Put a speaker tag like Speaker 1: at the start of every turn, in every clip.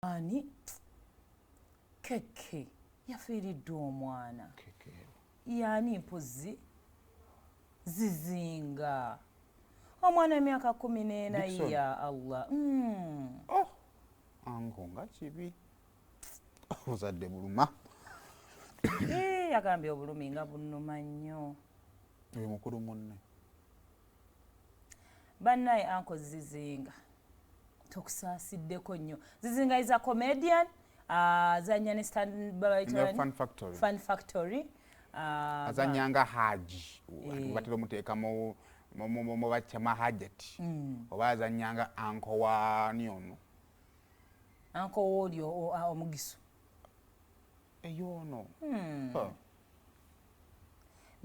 Speaker 1: Ani Keke yafiiriddwa omwana. Yaani mpozi Zizinga omwana emyaka 14. Ya Allah.
Speaker 2: Oh, ango nga kibi, obuzadde buluma.
Speaker 1: Yagambye obulumi nga bunnuma nnyo.
Speaker 2: Oyo mukulu munne.
Speaker 1: Bannaye, anko Zizinga tokusaasiddeko nnyo. Zizinga is a comedian, azanya ne
Speaker 2: Fun Factory.
Speaker 1: Fun Factory.
Speaker 2: Azanyanga Haji, batera omuteeka mu bacyama Hajati, oba azanyanga anko wa niono.
Speaker 1: Anko wooli omugisu.
Speaker 2: Eyono.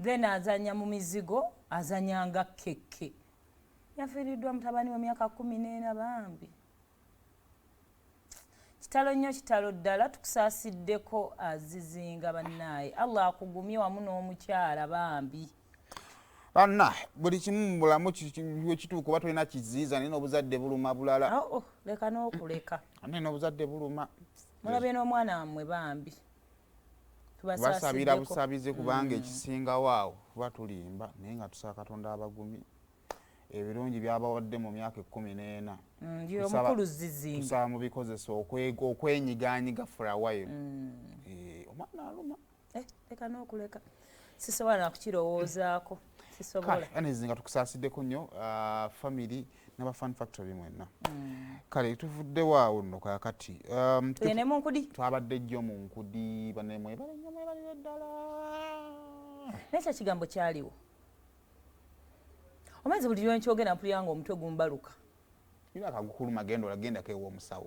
Speaker 1: Then azanya mu mizigo, azanyanga Keke. Yafiiriddwa mutabani wa myaka 14. Bambi kitalo nnyo, kitalo ddala. Tukusaasiddeko Azizinga. Bannaaye, Allah akugumye wamu n'omukyala bambi.
Speaker 2: Banna, buli kimu mu bulamu wekituuka oba tolina kiziiza, naye n'obuzadde buluma bulala.
Speaker 1: Oh, leka n'okuleka.
Speaker 2: Naye n'obuzadde buluma.
Speaker 1: Mulabye n'omwana wammwe bambi.
Speaker 2: Basabira busabize, kubanga ekisingawo awo tuba tulimba, naye nga tusaba Katonda abagumye ebirungi byabawadde mu myaka 14.
Speaker 1: Omukulu Zizinga.
Speaker 2: Tusaba mubikozesa okwenyiganyiga for a while. Omwana aluma.
Speaker 1: Leka n'okuleka, sisobola nakukirowoozaako, sisobola.
Speaker 2: Anizinga tukusaasiddeko nnyo, family n'aba Fun Factory mwenna. Kale tuvuddewo awo nno kakati
Speaker 1: tugende mu nkudi.
Speaker 2: Twabadde jjo mu nkudi. Banne, mwebale nnyo, mwebalire ddala.
Speaker 1: Naye kyo kigambo kyaliwo omanzi, buli lwenkyogera mpulira nga omutwe gumbaluka.
Speaker 2: Ira akagukuluma, genda olagendako ewa omusawo,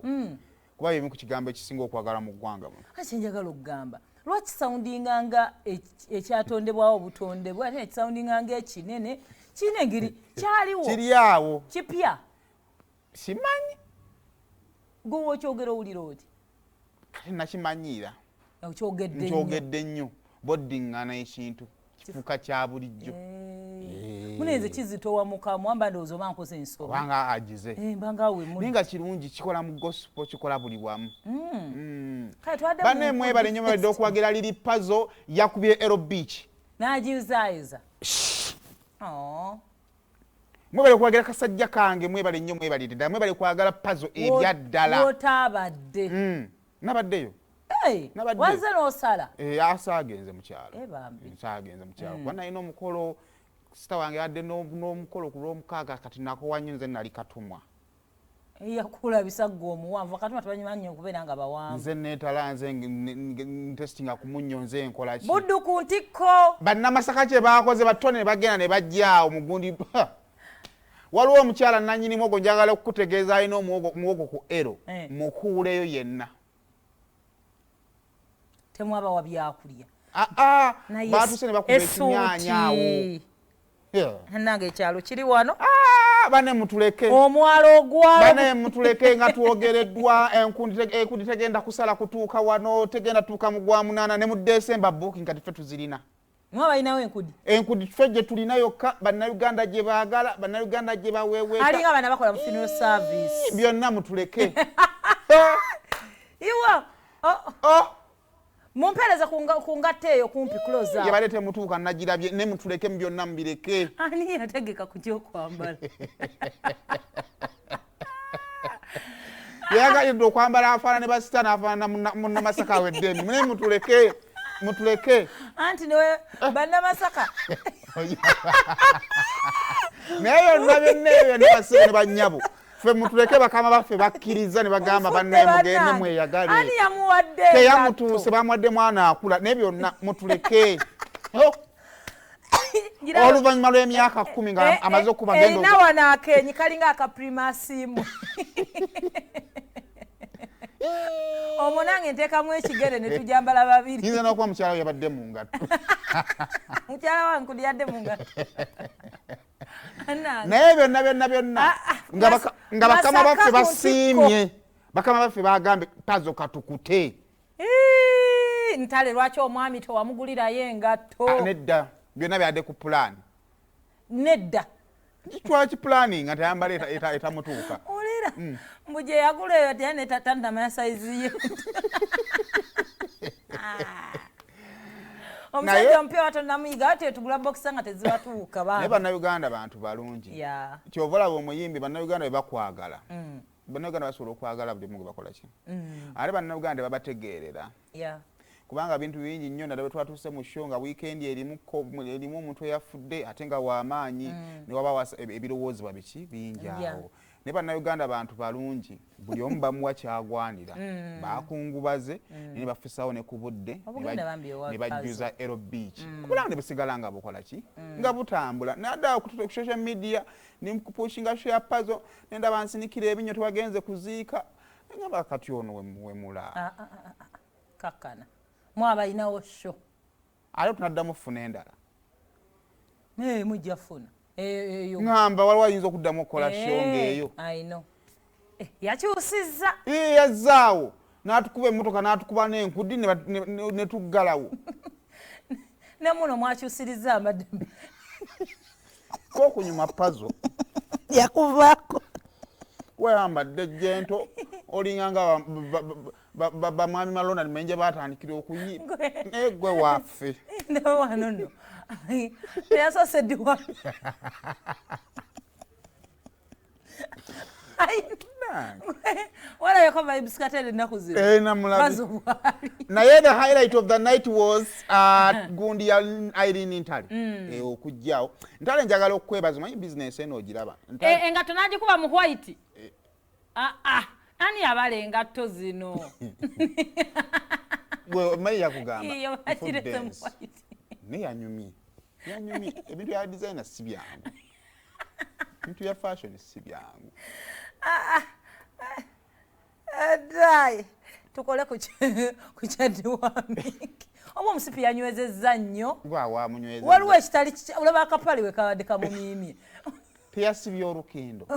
Speaker 2: kuba bimu ku kigambo ekisinga okwagala mu ggwanga muno.
Speaker 1: Ate kyenjagala okugamba, lwaki soundinga nga ekyatondebwawo obutondebwa, ate nekisoundinga nga ekinene kirina engeri kyaliwo?
Speaker 2: Kiri awo.
Speaker 1: Kipya.
Speaker 2: Simanyi.
Speaker 1: Gwe wokyogera owulira oti?
Speaker 2: Kati nakimanyiira.
Speaker 1: Okyogedde nnyo.
Speaker 2: Nkyogedde nnyo, boddiŋŋana ekintu kifuuka kya bulijjo.
Speaker 1: Munenze kizitowa mukamwa, mba ndowooza oba nkoze ensobi.
Speaker 2: Obanga agize.
Speaker 1: Mbanga awe muli.
Speaker 2: Naye nga kirungi, kikola mu gospel, kikola buli wamu.
Speaker 1: Kale twadde
Speaker 2: Banne,
Speaker 1: mu
Speaker 2: mwebale nnyo, mwebadde okuwagira Lili Pazo. Yakubye Ero Beach.
Speaker 1: N'agiyuzayuza. Oh.
Speaker 2: Mwebale okuwagira kasajja kange, mwebale nnyo, mwebalire ddala, mwebale kwagala Pazo ebya ddala.
Speaker 1: Wootaabadde.
Speaker 2: Nabaddeyo.
Speaker 1: Hey,
Speaker 2: Nabaddeyo.
Speaker 1: Wazze n'osala.
Speaker 2: Asaagenze mu kyalo.
Speaker 1: Bambi.
Speaker 2: Nsaagenze mu kyalo kuba nalina omukolo. Sita wange yadde n'omukolo ku Lwomukaaga, kati nakowa nnyo, nze nali katumwa.
Speaker 1: Yakulabisa ggwe omuwanvu, akatuma tebanyimanyi okubeera nga bawanvu.
Speaker 2: Nze neetala, nze ntesitinga ku munnyo, nze nkola ki?
Speaker 1: Buddu ku ntikko.
Speaker 2: Bannamasaka kye baakoze, batone ne bagenda ne bajjaawo mugundi. Waliwo omukyala nanyini muwogo, njagala okukutegeeza, alina omuwogo ku Ero. Mukuuleyo yenna.
Speaker 1: Temwabawa byakulya?
Speaker 2: Aa.
Speaker 1: Naye
Speaker 2: Baatuse ne bakuba ekinyaanya awo.
Speaker 1: Essuuti. Nange ekyalo kiri wano.
Speaker 2: Ah, bane mutuleke.
Speaker 1: Omwalo ogwalo.
Speaker 2: Bane mutuleke, nga twogereddwa enkundi tegenda kusala kutuuka wano, tegenda tuuka mu gwa munaana ne mu Desemba. Booking kati ffe tuzirina.
Speaker 1: Mwe balinawo enkudi?
Speaker 2: Enkudi ffe gye tulina yokka, Bannayuganda gye baagala, Bannayuganda gye baweeweeta.
Speaker 1: Alinga abaana bakola mu funeral service.
Speaker 2: Byonna mutuleke.
Speaker 1: Iwa, oh,
Speaker 2: Oh,
Speaker 1: mumpeereze ku ngatto eyo kumpi close up.
Speaker 2: Yabadde temutuuka, nagirabye. Ne mutuleke mu byonna, mubireke.
Speaker 1: Ani yategeka ku kyokwambala?
Speaker 2: Yayagalidde okwambala afaanane basita n'afaanana munnamasaka aweddemi. Mune mutuleke, mutuleke.
Speaker 1: Anti newe Bannamasaka.
Speaker 2: Naye byonna byonna ebyo byonna, basibe ne bannyabo, ffe mutuleke. Bakama baffe bakkiriza ne bagamba, "Bannaye, mugende
Speaker 1: Ani
Speaker 2: mweyagale."
Speaker 1: yamuwadde
Speaker 2: Teyamutuuse.
Speaker 1: engatto?
Speaker 2: Bamuwadde mwana akula, naye byonna mutuleke. Oh, oluvannyuma lw'emyaka 10 nga amaze okuba genda
Speaker 1: Erina wano akenyi kalinga akaprimasimu. Omwo nange nteekamu ekigere ne tujambala babiri.
Speaker 2: Yinza n'okuba mukyala we yabadde mu ngatto.
Speaker 1: Mukyala wange kudi yadde mu ngatto.
Speaker 2: Naye byonna byonna byonna, nga bakama
Speaker 1: Masaka
Speaker 2: baffe
Speaker 1: ku
Speaker 2: basiimye, bakama baffe bagambye, "Pazo katukute."
Speaker 1: Ii, ntale lwaki omwami tewamugulirayo engatto?
Speaker 2: Ah, nedda, byonna byadde ku pulaani.
Speaker 1: Nedda.
Speaker 2: Kitwala kipulaani nga tayambala etamutuuka.
Speaker 1: Oli Wulira, mbu gye yagula eyo teyane tatandamanya sayizi ye. Omusajja omupya watonamuyiga ati etugula bokisa nga tezibatuuka.
Speaker 2: Naye Bannayuganda bantu balungi. Kyova olaba omuyimbi, Bannayuganda bwe bakwagala, Bannayuganda basobola okwagala buli omu gwe bakola ki. Ate Bannayuganda tebabategeerera, kubanga bintu bingi nnyo, naddala bwe twatuuse mu show nga weekend erimu omuntu eyafudde ate nga w'amaanyi, ne waba ebirowoozebwa biki bingi awo. Naye Bannayuganda bantu balungi, buli omu bamuwa kyagwanira. Bakungubaze ne bafisawo ne ku budde ne bajjuza Ero Beach, obulamu ne busigala nga bukola ki, nga butambula. Nadda ku social media nekupushinga show ya Pazo, nendaba nsinikira ebinyo tewagenze kuziika, ngamba kati ono wemula.
Speaker 1: Kakkana mwabalinawo show.
Speaker 2: Ate tunaddamu funa endala.
Speaker 1: Mujja funa.
Speaker 2: Ŋŋamba waliwo ayinza okuddamu okukola show ng'eyo.
Speaker 1: Yakyusizza.
Speaker 2: Yazzaawo n'atukuba emmotoka, n'atukuba n'enkudi ne tuggalawo.
Speaker 1: Ne muno mwakyusirizza amadde.
Speaker 2: Kokunyuma Pazo.
Speaker 1: Yakuvaako.
Speaker 2: Weyambadde jento olinga nga bamwami Malonda Menje batandikira okuyimba, naye gwe waffe.
Speaker 1: Wano nno teyasoose ddiwa. Walabeko Vybz Kartel ennaku zino.
Speaker 2: Namulabi. Naye the highlight of the night was gundi ya Irene Ntale okujjawo. Ntale, njagala okukwebaza, omanyi bizinesi eno ogiraba.
Speaker 1: Engatto n'agikuba mu white. Ani yabala engatto zino?
Speaker 2: Omanyi yakugamba
Speaker 1: Iyo, bakirese mu white.
Speaker 2: Naye yanyumye, yanyumye. Ebintu bya designer si byangu, ebintu bya fashion si byangu.
Speaker 1: Dai tukole ku kyaddiwamiki oba omusipi yanywezezza nnyo.
Speaker 2: Gwawamunyweza.
Speaker 1: Waliwo ekitali, olaba akapale we kabadde kamumiimye.
Speaker 2: Teyasibye olukindo.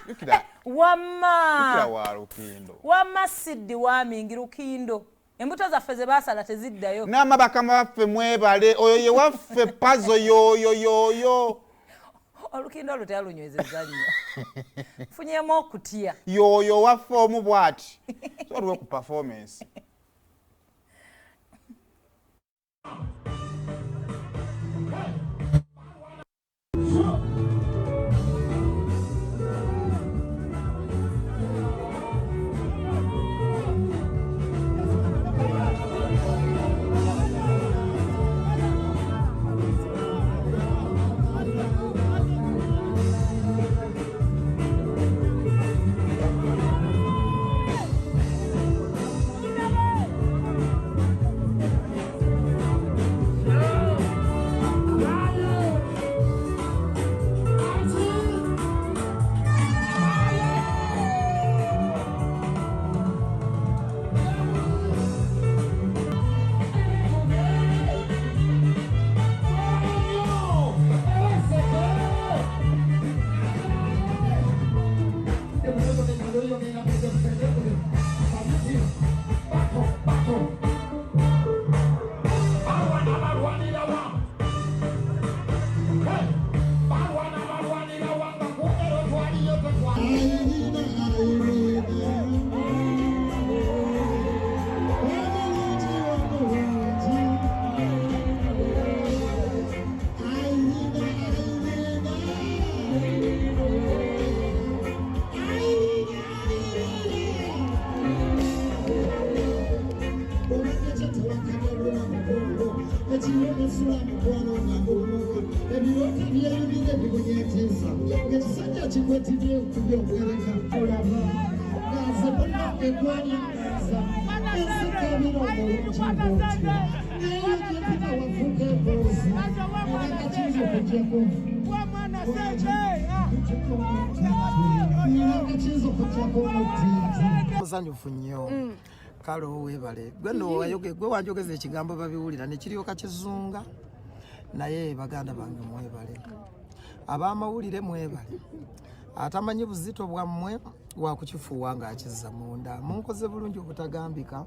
Speaker 2: Jjukira.
Speaker 1: Wamma.
Speaker 2: Jjukira wa lukindo.
Speaker 1: Wamma siddi wamingi lukindo, embuto zaffe ze baasala teziddayo.
Speaker 2: Nama bakama baffe mwebale, oyo ye waffe Pazo yoyo yoyo.
Speaker 1: Olukindo olwo teyalunywezezza nnyo, nfunyemu okutya.
Speaker 2: Yoyo waffe omu bw'ati so waliwo ku performance.
Speaker 3: Ebirooto byeyubire bibunyeetiza ng'ekisajja kikwetibye okubyogwereka olaba ngaze munnange gwanyangaza ensikabira omulungi bwotyo, naye gyempita wafuuka emboozi era kakiyinza okugyako era kakiyinza okugyako omutiiti.
Speaker 4: Musanyufu nnyo. Kale oweebale gwe nno gwe wanjogeza ekigambo babiwulira ne kiryoka kizunga. Naye baganda bange mwebale, ab'amawulire mwebale, atamanyi buzito bwammwe wakukifuuwa ng'akizza munda. Munkoze bulungi obutagambika,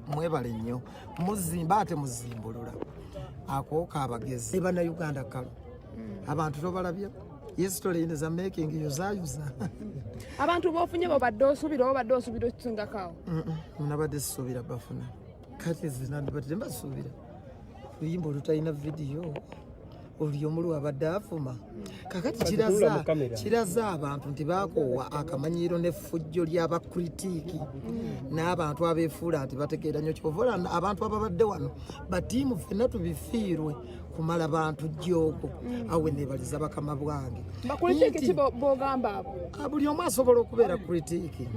Speaker 4: mwebale nnyo, muzimba ate muzimbulula akooka abagezi bannayuganda. Kalo abantu tobalabye. History in the making, yuzayuza.
Speaker 5: Abantu bofunye bobadde osuubira, obadde osuubira okisingako?
Speaker 4: Nabadde sisuubira bafuna. Kati zinandibadde mbasuubira luyimba olutalina vidiyo, oli omulu abadde avuma. Kakati kiraza abantu nti bakoowa akamanyiiro n'effujjo ly'abakritiiki n'abantu abeefuula nti bategeera nnyo. Kyova abantu ababadde wano batiimu ffenna tubifiirwe kumala bantu jjoogo. Awe neebaliza bakama bwange.
Speaker 5: Bakritiiki ki b'ogamba abo?
Speaker 4: Buli omu asobola okubeera kritiiki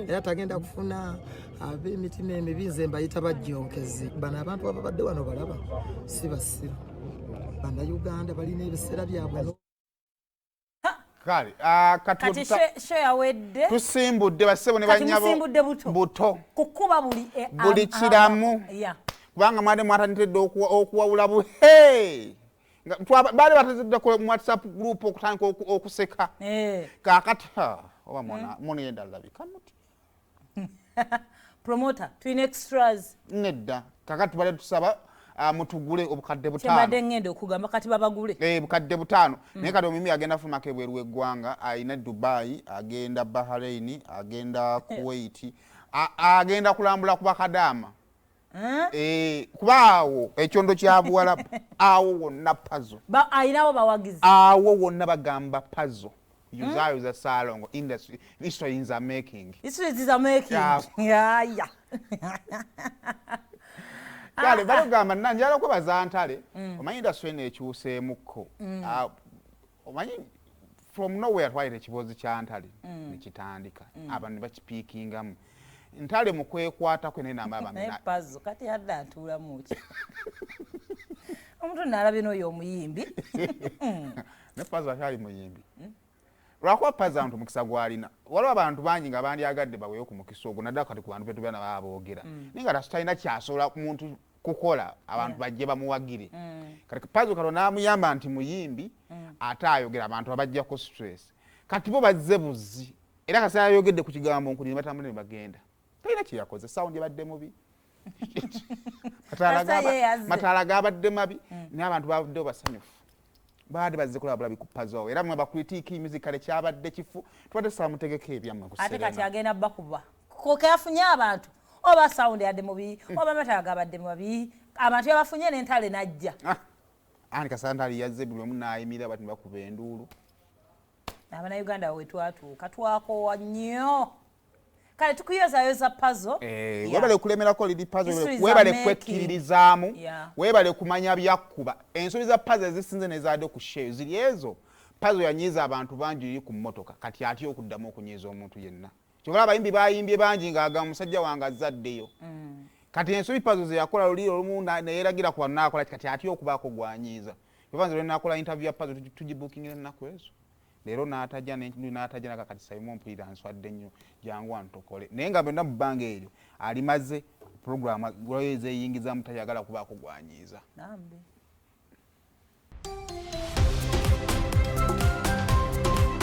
Speaker 4: era tagenda kufuna ab'emitima emibi. Nze mbayita bajjonkezi. Bano abantu ababadde wano balaba si basiru. Bannayuganda balina ebiseera byabwe.
Speaker 2: Kale
Speaker 1: kati show yawedde.
Speaker 2: Tusimbudde bassebo ne bannyabo.
Speaker 1: Musimbudde buto.
Speaker 2: Buto.
Speaker 1: Kukuba buli
Speaker 2: buli kiramu. Kubanga mwade mwatandikidde okuwawula bu hey! Baali batazidde ku WhatsApp group okutandika okuseka. Kaakati oba mwana yenda alabika muti.
Speaker 1: Promoter, twin extras.
Speaker 2: Nedda. Kakati bale tusaba mutugule obukadde butaano.
Speaker 1: Kyembadde ngenda okugamba kati babagule.
Speaker 2: Bukadde butaano. Naye kati omuyimbi agenda fulumako ebweru w'eggwanga, alina Dubai, agenda Bahrain, agenda Kuwait, agenda kulambula ku bakadaama. Kuba awo ekyondo kya Buwalabu, awo wonna Pazo.
Speaker 1: Ayinawo bawagizi.
Speaker 2: Awo wonna bagamba Pazo. Yuzayo Ssalongo industry, history in the making.
Speaker 1: History is the making. Yeah, yeah.
Speaker 2: Kale balugamba njala okwebaza Ntale, omanyi industry eno ekyuseemukko. Omanyi from nowhere twalira ekibozi kya Ntale nekitandika, abantu ne bakipiikingamu. Ntale mu kwekwata kwe naye namba
Speaker 1: abambi. Pazo kati yadde atuulamu ki? Omuntu n'alabye n'oyo omuyimbi.
Speaker 2: Ne Pazo akyali muyimbi. Lwakuba Pazo abantu mukisa gw'alina. Waliwo abantu bangi nga bandyagadde baweeyo ku mukisa ogwo, naddala kati ku bantu betubeera nabo aboogera. Naye nga talina kyasobola muntu kukola abantu bajje bamuwagire. Kati Pazo kano n'amuyamba nti muyimbi ate ayogera abantu abajjako stress. Kati bo bazze buzzi. Era kasita ayogedde ku kigambo nkuni ne batambula ne bagenda. Talina kye yakoze, sound ebadde mubi. Mataala gabadde mabi, naye abantu babaddewo basanyufu. Baadde bazze kulaba bulabi ku Pazo. Era mwe bakritiiki music kale kyabadde kifu. Tubadde tusaba mutegeke ebyammwe ku
Speaker 1: Ate kati agenda bakuba. Koke yafunye abantu. Oba sound yadde mubi, oba mataala gabadde mabi. Abantu yabafunye n'entale n'ajja.
Speaker 2: Ani kasita Ntale yazze buli omu n'ayimirira bati ne bakuba enduulu.
Speaker 1: Abannayuganda we twatuuka twakoowa nnyo. Kale tukuyozayoza Pazo.
Speaker 2: Webale kulemerako liri Pazo, webale kwekkiririzaamu, webale kumanya byakkuba. Ensobi za Pazo ezisinze n'ezaadde ku show ziri ezo. Pazo yanyiiza abantu bangi eri ku mmotoka, kati atya okuddamu okunyiiza omuntu yenna. Kyova abayimbi bayimbye bangi ng'agamba musajja wange azzaddeyo. Kati ensobi Pazo ze yakola luli olumu neyeeragira ku banaakola kati atya okubaako gwanyiiza. Kyova nze lwe naakola interview ya Pazo tugibuukingira ennaku ezo. Leero n'atajja n'atajja naka kati Simon mpulira nswadde nnyo jangu antokole. Naye nga byonna mu bbanga eryo alimaze program lwayo ezeyingizaamu tayagala kubaako gwanyiiza.
Speaker 1: Nambi.